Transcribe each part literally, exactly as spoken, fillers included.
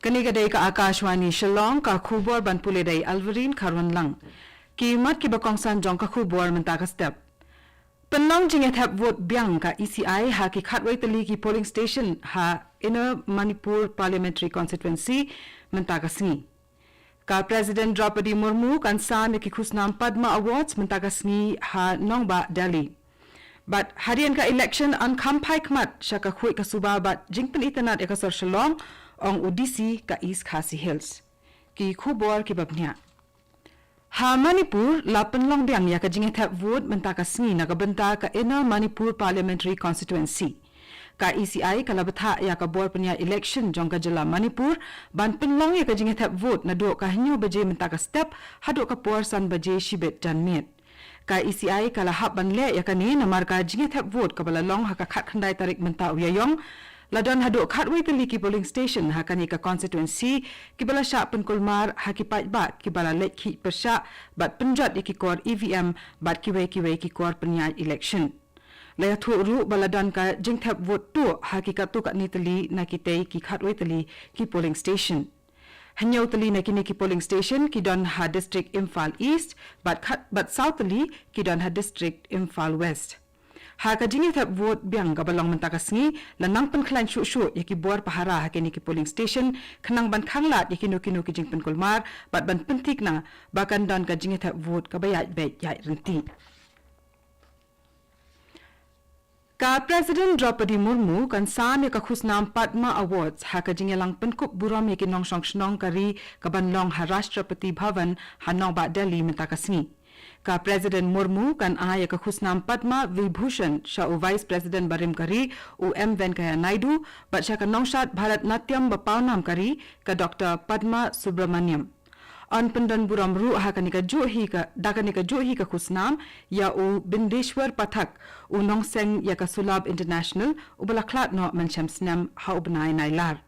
Kane ka dei ka Akashvani Shillong, ka khubor ban pule da i Alverine Kharwanlang. Ki mat kiba kongsan jong ka khubor mynta ka step. Pynlong jingïathep vote biang ka E C I ha ki khatwei tylli ki polling station ha Inner Manipur Parliamentary Constituency mynta ka sngi. Ka President Draupadi Murmu kan sam ïa ki khusnam Padma Awards mynta ka sngi ha nongbah Delhi. Bad hadien ka election yn kham phai khmat sha ka khuid ka suba bad jingpynitynnad ïa ka sor Shillong, ong u D C ka East Khasi Hills. Ki khubor kiba bniah. Ha Manipur la pynlong biang ïa ka jingïathep vote mynta ka sngi na ka bynta ka Inner Manipur Parliamentary Constituency. Ka E C I ka la bthah ïa ka bor pynïaid election jong ka jylla Manipur ban pynlong ïa ka jingïathep vote naduh ka hynñiew baje mynta ka step haduh ka por san baje shibit janmiet. Ka E C I ka la hap ban leh ïa kane namar ka jingïathep vote kaba la long ha ka khatkhyndai tarik mynta u Ïaïong, la don haduh khatwei tylli ki polling station ha kane ka constituency kiba la shah pynkulmar ha ki paidbah kiba la leit khih pyrshah bad pynjot ïa ki kor E V M bad kiwei kiwei ki kor pynïaid election. La ïathuh ruh ba la don ka jingthep vote tuh ha ki katto katne tylli na kitei ki khatwei tylli ki polling station. Hynñiew tylli na kine ki polling station ki don ha district Imphal East, bad khat, bad saw tylli ki don ha district Imphal West. Ha ka jingïathep vote biang kaba long mynta ka sngi, la nang pynkhlaiñ shuh shuh ïa ki bor pahara ha kine ki polling station, khnang ban khanglad ïa kino kino ki jingpynkulmar, bad ban pynthikna ba kan don ka jingïathep vote kaba ïaid beit ïaid ryntih. Ka President Draupadi Murmu kan sam ïa ka khusnam Padma Awards ha ka jingïalang pynkup burom ïa ki nongshong shnong ka ri kaban long ha Rashtrapati Bhavan ha nongbah Delhi mynta ka sngi. Ka President Murmu kan ai ïa ka khusnam Padma Vibhushan sha u Vice President barim ka ri u M Venkaiah Naidu bad sha ka nongshad Bharatanatyam ba pawnam ka ri ka Doctor Padma Subramaniam. Yn pyndon burom ruh ha kane kajuh hi ka, da kane kajuh hi ka khusnam ïa u Bindeshwar Pathak, u nongseng ïa ka Sulabh International, uba la khlad noh mynshem snem ha u bnai Nailar.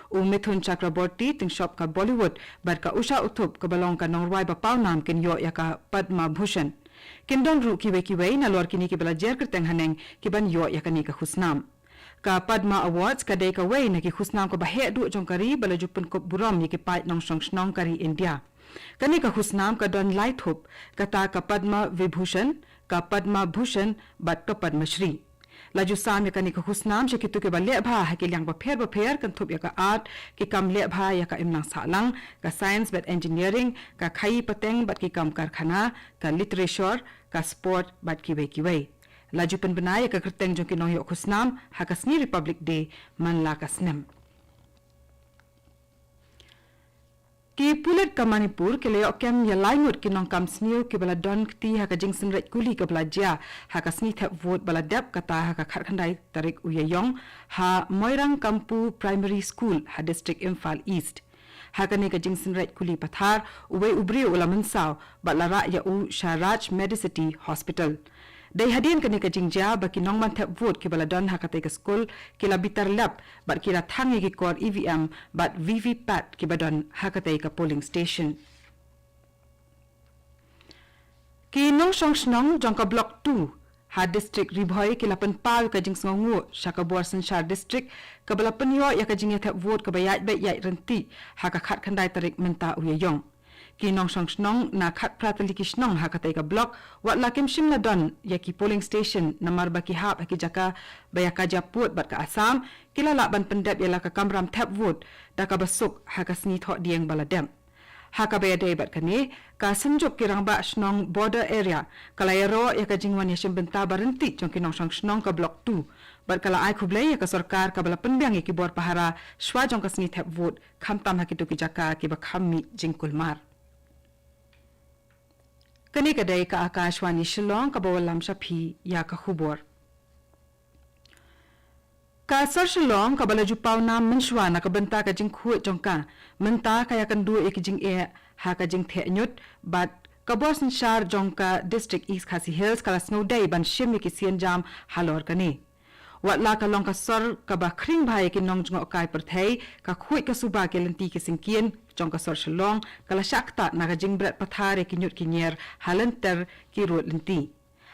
U Mithun Chakraborty, tyngshop ka Bollywood, bad ka Usha Uthup kaba long ka nongrwai ba pawnam kin ïoh ïa ka Padma Bhushan. Kin don ruh kiwei kiwei nalor kine kiba la jer kyrteng haneng kiban ïoh ïa kane ka khusnam. Ka Padma Awards ka dei kawei na ki khusnam kaba heh duh jong ka ri ba la ju pynkup burom ïa ki paid nongshong shnong ka ri India. Kane ka khusnam ka don lai thup, kata ka Padma Vibhushan, ka Padma Bhushan, bad ka Padma Shri. La ju sam ïa kane ka khusnam sha kito kiba leh bha ha ki liang bapher bapher, kynthup ïa ka art, ki kam leh bha ïa ka imlang sahlang, ka science bad engineering, ka khaii pateng bad ki kam karkhana, ka literature, ka sport bad kiwei kiwei. La ju pynbna ïa ka kyrteng jong ki nongïoh khusnam ha ka sngi Republic Day man la ka snem. Ki pulit ka Manipur ki la ïoh kem ïa lai ngut ki nongkam sniew kiba la don kti ha ka jingsynreit kuli kaba la jia ha ka sngi thep vote ba la dep kata ha ka khatkhyndai tarik u Ïaïong ha Moirang Kampu Primary School ha District Imphal East. Ha kane ka jingsynreit kuli pathar, uwei u briew u la mynsaw bad la rah ïa u sha Raj Medicity Hospital. Dei hadien kane ka jingjia ba ki nongman thep vote kiba la don ha katei ka skul ki la bitar lep bad ki la thang ïa ki kor E V M bad V V P A T kiba don ha katei ka polling station. Ki nongshong shnong jong ka Block two ha District Ri Bhoi ki la pynpaw ïa ka jingsngewnguh sha ka bor synshar district kaba la pynïoh ïa ka jingïathep vote kaba ïaid beit ïaid ryntih ha ka khatkhyndai tarik mynta u Ïaïong. Ki nongshong shnong na khatphra tylli ki shnong ha katei ka block, wat la kim shym la don ïa ki polling station namar ba ki hap ha ki jaka ba ïa ka japud bad ka Assam, ki la lah ban pyndep ïa la ka kamram thep vote da kaba suk ha ka sngi Thohdieng ba la dep. Ha kaba ïadei bad kane, ka Synjuk ki Rangbah Shnong Border Area ka la ïaroh ïa ka jingwan ïashim bynta ba ryntih jong ki nongshong shnong ka Block two bad ka la ai khublei ïa ka sorkar kaba la pynbiang ïa ki bor pahara shwa jong ka sngi thep vote, khamtam ha kito ki jaka kiba kham mih jingkulmar. Kane ka dei ka Akashvani Shillong kaba wallam sha phi ïa ka khubor. Ka sor Shillong kaba la ju paw nam mynshwa na ka bynta ka jingkhuid jong ka, mynta ka ïakynduh ïa ki jingeh ha ka jingtheh ñiut bad ka bor synshar jong ka District East Khasi Hills ka la sngewdei ban shim ïa ki sienjam halor kane. Wat la ka long ka sor kaba khring bha ïa ki nongjngohkai pyrthei, ka khuid ka suba ki lynti ki syngkien jong ka sor Shillong ka la shah ktah na ka jingbret pathar ïa ki ñiut ki ñier ha lynter ki rud lynti.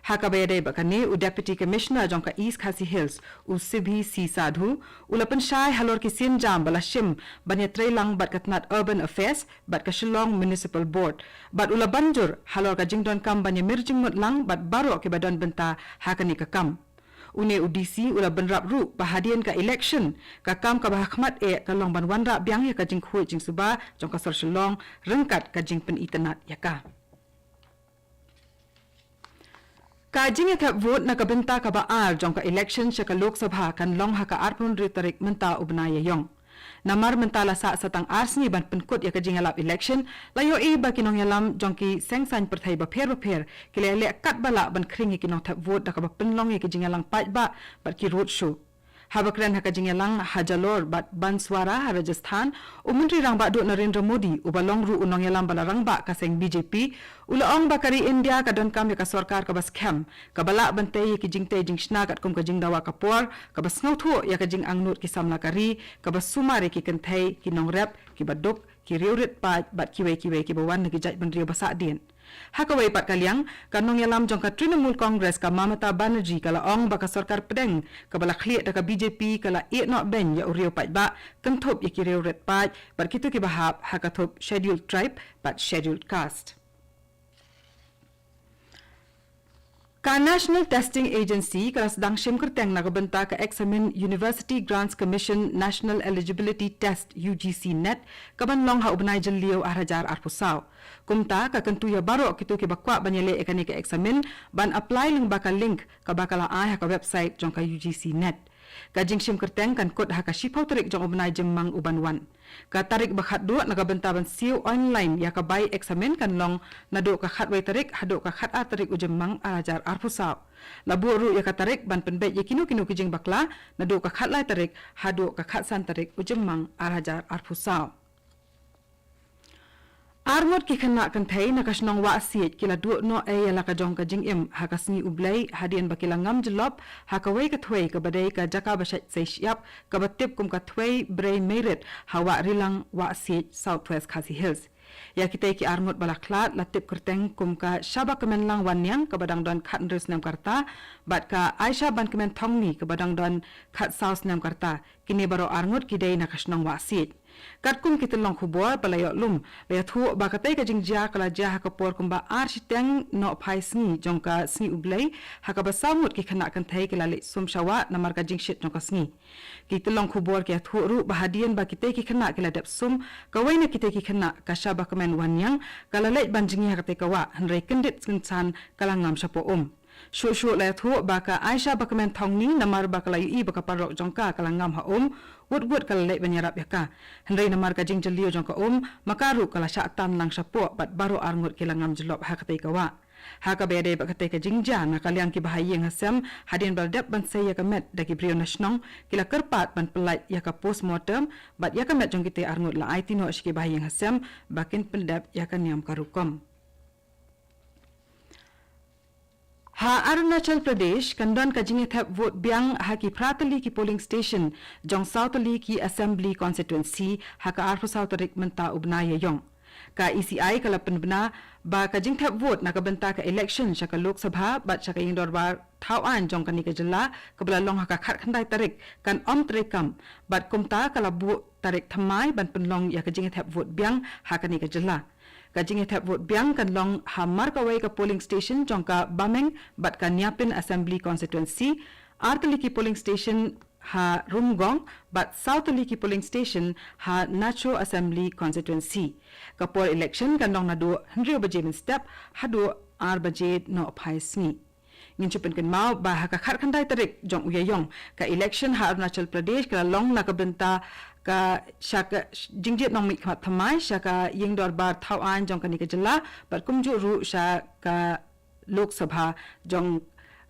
Ha kaba ïadei bad kane, u Deputy Commissioner jong ka East Khasi Hills, u Sibhi C Sadhu, u la pynshai halor ki sienjam ba la shim ban ïatreilang bad ka tnat Urban Affairs bad ka Shillong Municipal Board, bad u la ban jur halor ka jingdonkam ban ïamir jingmut lang bad baroh kiba don bynta ha kane ka kam. Une u D C u la bynrap ruh ba hadien ka election, ka kam kaba hakhmat eh ka long ban wanrah biang ïa ka jingkhuid jingsuba jong ka sor Shillong ryngkat ka jingpynitynnad ïa ka. Ka jingïathep vote na ka bynta kaba ar jong ka election sha ka Lok Sabha kan long ha ka arphew hynriew tarik mynta u bnai Ïaïong. Namar mynta la sah sa tang ar sngi ban pynkut ïa ka jingïalap election, la ïohi ba ki nongïalam jong ki seng saiñ pyrthei bapher bapher ki la ïaleh katba lah ban khring ïa ki nongthep vote da kaba pynlong ïa ki jingïalang paidbah bad ki road show. Haba kren ha ka jingïalang ha Jalore bad Banswara ha Rajasthan, u Myntri Rangbah Duh Narendra Modi, uba long ruh u nongïalam ba la rangbah ka seng B J P, u la ong ba ka ri India ka donkam ïa ka sorkar kaba skhem, kaba lah ban tei ïa ki jingtei jingshna katkum ka jingdawa ka por, kaba sngewthuh ïa ka jingangnud ki samla ka ri, kaba sumar ïa ki kynthei, ki nongrep, kiba duk, ki riewrit paid bad kiwei kiwei kiba wan na ki jaitbynriew ba sahdien. Ha kawei pat ka liang, ka nongïalam jong ka Trinamool Congress ka Mamata Banerjee ka la ong ba ka sorkar pdeng kaba la khlieh da ka B J P ka la ïeh noh beiñ ïa u riew paidbah, kynthup ïa ki riewrit paid bad kito kiba hap ha ka thup Scheduled Tribe bad Scheduled Caste. Ka National Testing Agency ka la sdang shim kyrteng na ka bynta ka eksamin University Grants Commission National Eligibility Test, U G C NET, kaban long ha u bnai Jylliew ar hajar arphew saw. Kumta ka kyntu ïa baroh kito kiba kwah ban ïaleh ïa kane ka eksamin ban apply lyngba ka link kaba ka la ai ha ka website jong ka U G C NET. Ka jingshim kyrteng kan kut ha ka shiphew tarik jong u bnai Jymmang uban wan. Ka tarik ba khatduh na ka bynta ban siew online ïa ka bai eksamin kan long naduh ka khatwei tarik haduh ka khatar tarik u Jymmang ar hajar arphew saw. La buh ruh ïa ka tarik ban pynbeit ïa kino kino ki jingbakla naduh ka khatlai tarik haduh ka khatsan tarik u Jymmang ar hajar arphew saw. Arngut ki khynnah kynthei na ka shnong Wahsiej ki la duh noh ei ïa la ka jong ka jingim ha ka sngi U Blei hadien ba ki la ngam jyllop ha kawei ka thwei kaba dei ka jaka ba shait sei shyiap kaba tip kum ka Thwei Brei Meirit ha Wah Rilang, Wahsiej, South West Khasi Hills. Ïa kitei ki arngut ba la khlad la tip kyrteng kum ka Shabakmenlang Wanniang kaba dang don khathynriew snem ka rta bad ka Aisha Bankmen Thongni kaba dang don khatsaw snem ka rta. Kine baroh arngut ki dei na ka shnong Wahsiej. Katkum ki tyllong khubor ba la ïoh lum, la ïathuh ba katei ka jingjia ka la jia ha ka por kumba ar shiteng nohphai sngi jong ka sngi U Blei, ha kaba saw ngut ki khynnah kynthei ki la leit sum sha wah namar ka jingshit jong ka sngi. Ki tyllong khubor ki ïathuh ruh ba hadien ba kitei ki khynnah ki la dep sum, kawei na kitei ki khynnah ka Shabakmen Wanniang ka la leit ban jngi ha katei ka wah, hynrei kyndit kynsan ka la ngam shapoh um. Shuh shuh la ïathuh ba ka Aisha Bakmen Thongni namar ba ka la ïohi ba ka paralok jong ka ka la ngam ha um, wut wut ka la leit ban ïarap ïa ka. Hynrei namar ka jingjylliew jong ka um, ma ka ruh ka la shah tan lang shapoh bad baroh arngut ki la ngam jyllop ha katei ka wah. Ha kaba ïadei bad katei ka jingjia, na ka liang ki bahaïing hasem, hadien ba la dep ban sei ïa ka met da ki briew na shnong, ki la kyrpad ban pyllait ïa ka postmortem bad ïa ka met jong kitei arngut la aiti noh sha ki bahaïing hasem ba kin pyndep ïa ka niam ka rukom. Ha Arunachal Pradesh kan don ka jingïathep vote biang ha ki phra tylli ki polling station jong saw tylli ki assembly constituency ha ka arphew saw tarik mynta u bnai Ïaïong. Ka E C I ka la pynbna ba ka jingthep vote na ka bynta ka election sha ka Lok Sabha bad sha ka Ïingdorbar Thawaiñ jong kane ka jylla, kaba la long ha ka khatkhyndai tarik, kan ym treikam bad kumta ka la buh tarik thymmai ban pynlong ïa ka jingïathep vote biang ha kane ka jylla. Ka jingïathep vote biang kan long ha mar kawei ka polling station jong ka Bameng bad ka Nyapin Assembly Constituency, ar tylli ki polling station ha Rumgong bad saw tylli ki polling station ha Nacho Assembly Constituency. Ka por election kan long naduh hynriew baje mynstep haduh ar baje nohphai sngi. Ngin shu pynkynmaw ba ha ka khatkhyndai tarik jong u Ïaïong, ka election ha Arunachal Pradesh ka la long na ka bynta ka sha ka jingjied nongmihkhmat thymmai sha ka Ïingdorbar Thawaiñ jong kane ka jylla bad kumjuh ruh sha ka Lok Sabha jong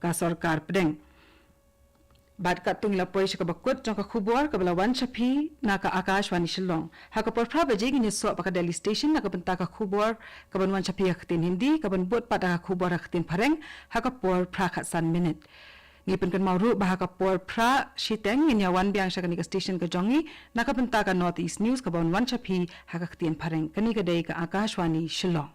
ka sorkar pdeng. Bad katto ngi la poi sha kaba kut jong ka khubor kaba la wan sha phi na ka Akashvani Shillong. Ha ka por phra baje ngin ïasoh bad ka Delhi Station na ka bynta ka khubor kaban wan sha phi ha ka ktien Hindi, kaban bud pat da ka khubor ha ka ktien Phareng ha ka por phra khatsan minit. Ngi pynkynmaw ruh ba ha ka por phra shiteng ngin ïawan biang sha kane ka station ka jong ngi na ka bynta ka North East News kaban wan sha phi ha ka ktien Phareng. Kane ka dei ka Akashvani Shillong.